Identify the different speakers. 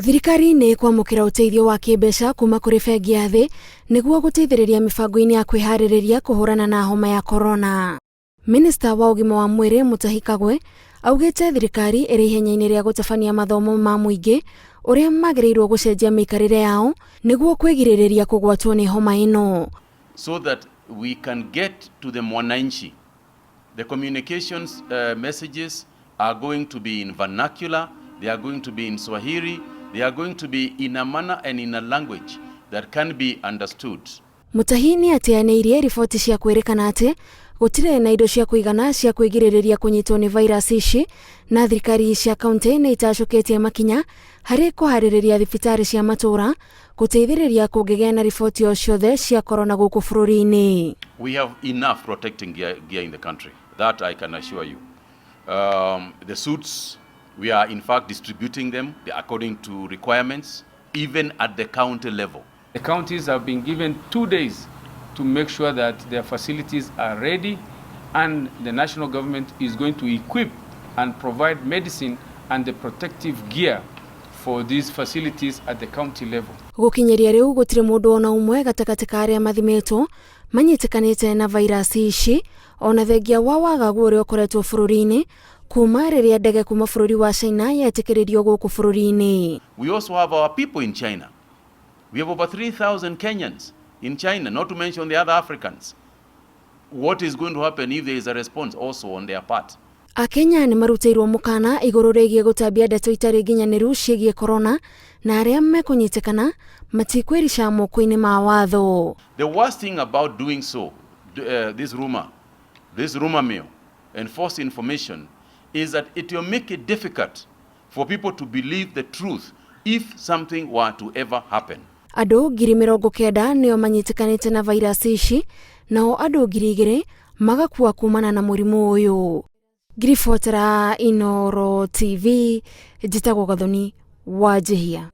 Speaker 1: Thirikari nĩ ĩkwamũkĩra ũteithio wa kĩmbeca kuma kũrĩ bengi ya thĩ nĩguo gũteithĩrĩria mĩbango-inĩ ya kwĩharĩrĩria kũhũrana na homa ya korona. Minista wa ũgima wa mwĩrĩ Mutahi Kagwe augĩte thirikari ĩrĩ ihenya-inĩ rĩa gũtabania mathomo ma mũingĩ ũrĩa magĩrĩirwo gũcenjia mĩikarĩre yao nĩguo kwĩgirĩrĩria kũgwatwo nĩ homa ĩno.
Speaker 2: So that we can get to the mwananchi. The communications messages are going to be in vernacular, they are going to be in Swahili, they are going to be in a manner and in a language that can be understood.
Speaker 1: Mutahi nĩ ateanĩirie riboti cia kwĩrĩkana atĩ gũtirĩ na indo cia kũigana cia kwĩgirĩrĩria kũnyitwo nĩ virus ici na thirikari cia kaunti nĩ itacũkĩtie makinya harĩ kũharĩrĩria thibitarĩ cia matũũra gũteithĩrĩria kũngĩgĩa na riboti o ciothe cia korona gũkũ bũrũri-inĩ.
Speaker 2: We have enough protecting gear in the country, that I can assure you. The suits, we are in fact distributing them according to requirements, even at the county level.
Speaker 3: The counties have been given 2 days to make sure that their facilities are ready, and the national government is going to equip and provide medicine and the protective gear for these facilities at the county level.
Speaker 1: Gũkinyĩria rĩu gũtirĩ mũndũ ona ũmwe gatagatĩ ka arĩa mathimĩtwo manyitĩkanĩte na vairasi ici, ona thengia wa wagagu ũrĩa ũkoretwo bũrũri-inĩ kuma rĩrĩa ndege kuma bũrũri wa China yetĩkĩrĩrio gũkũ bũrũri-inĩ.
Speaker 2: We also have our people in China. We have over 3,000 Kenyans in China, not to mention the other Africans. What is going to happen if there is a response also on their part?
Speaker 1: Akenya nĩ marutĩirwo mũkana igũrũ rĩgiĩ gũtambia ndeto itarĩ nginyanĩru ciĩgiĩ korona, na arĩa mekũnyitĩkana matikwĩrica moko-inĩ ma watho.
Speaker 2: The worst thing about doing so, this rumor mill and false information, is that it will make it difficult for people to believe the truth if something were to ever happen.
Speaker 1: Andũ 90,000 nĩo manyitĩkanĩte na vairasi ici, nao andũ 2,000 magakua kumana na mũrimũ ũyũ. Ngiribotera Inoro TV, njĩtagwo Gathoni Wanjihia.